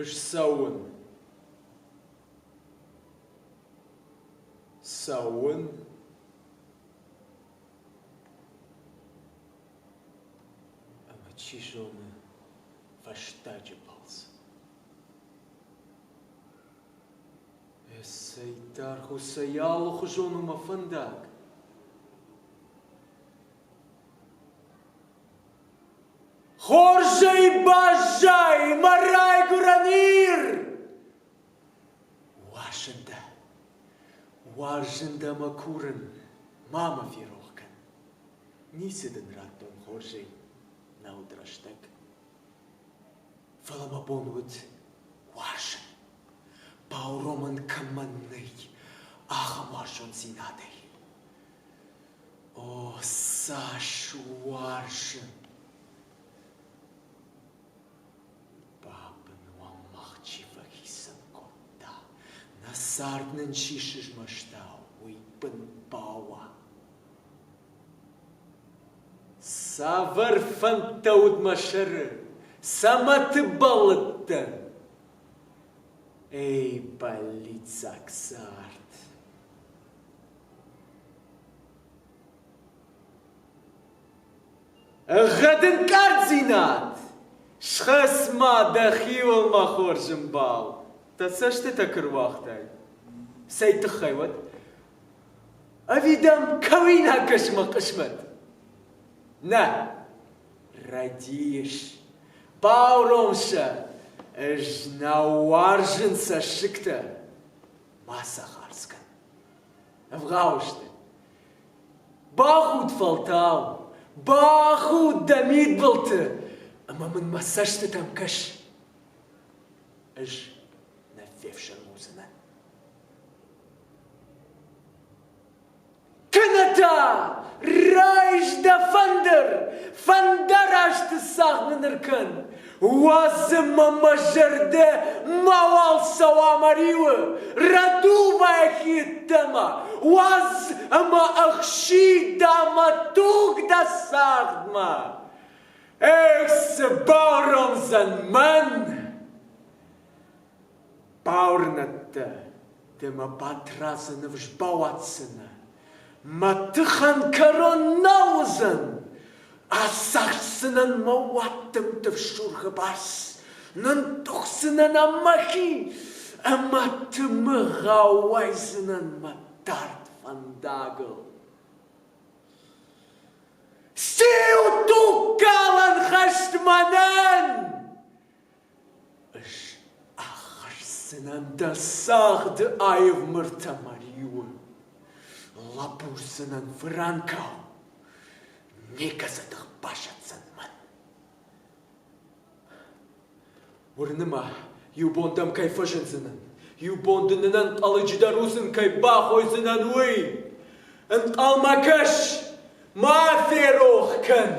Ыссӕуын. Цӕуын. Ӕмӕ чи зоны фӕстаджы балц. Цӕй даргъ у, цӕй алыхуызон у мӕ фӕндаг. Хорзӕй баззай, мӕ райгуырӕн Ир! Уарзын дӕ, уарзын дӕ мӕ курын, ма мӕ ферох кӕн. Ницы дын радтон хорзӕй, нӕ уыд рӕстӕг. Фӕлӕ мӕ бон уыд уарзын, бауромӕн кӕмӕн нӕй, ахӕм уарзондзинадӕй. О, цас уарзын! Бабын уӕм мах чи фӕхицӕн кодта, нӕ цард нын чи сызмӕста, уый бын бауа. Цавӕр фӕндтӕ уыд мӕ сӕры, цӕмӕты бӕллыдтӕн? Эй, бӕллиццаг цард! Ӕгъгъӕд ӕнкъарддзинад! Схӕц-ма дӕхиуыл, мӕ хорз ӕмбал! Дӕ цӕстытӕ куы руагътай. Цӕй тыххӕй уӕд? Ӕви дӕм кӕуинаг кӕсы мӕ хъысмӕт? Нӕ, рӕдийыс. Бауром сӕ! Ӕз нӕ уарзын цӕссыгтӕ. Ма сӕ хардз кӕн. Ӕвгъау сты. Бахуд фӕлтау, бахуд дӕ мидбылты ӕмӕ мын мӕ цӕстытӕм кӕс. Ӕз нӕ фефсӕрм уыдзынӕн. Кӕнӕ та райс дӕ фӕндыр, фӕндарасты цагъд мын ӕркӕн. Уадз ӕмӕ мӕ зӕрдӕ мауал цӕуа мӕ риуы, рӕдувӕхи ӕддӕмӕ, уадз ӕмӕ ӕхсида мӕ туг дӕ цагъдмӕ. Эх, цы бауромдзӕн мӕн? Бауырнӕд дӕ, ды мӕ Батрадзы ныфс бауадздзынӕ. Мӕ тыхӕн кӕрон нал уыдзӕн. Ацахсдзынӕн мӕ уаддымты фсургъы бӕрц, нынтъухдзынӕн ӕм мӕхи ӕмӕ тымыгъ ауайдзынӕн мӕ дард фӕндагыл. Циу тугкалӕн хӕст мӕнӕн? Ӕз ахӕсдзынӕн дӕ цагъды аив мыртӕ мӕ риуы, лӕбурдзынӕн фыранкау, никӕцы тых басӕтдзӕн мӕн. Уырны мӕ, иу бон дӕм кӕй фӕзындзынӕн, иу бон дын ӕнӕнхъӕлӕджы дӕ рудзынг кӕй бахойдзынӕн, уый. Ӕнхъӕлмӕ кӕс, ма ферох кӕн!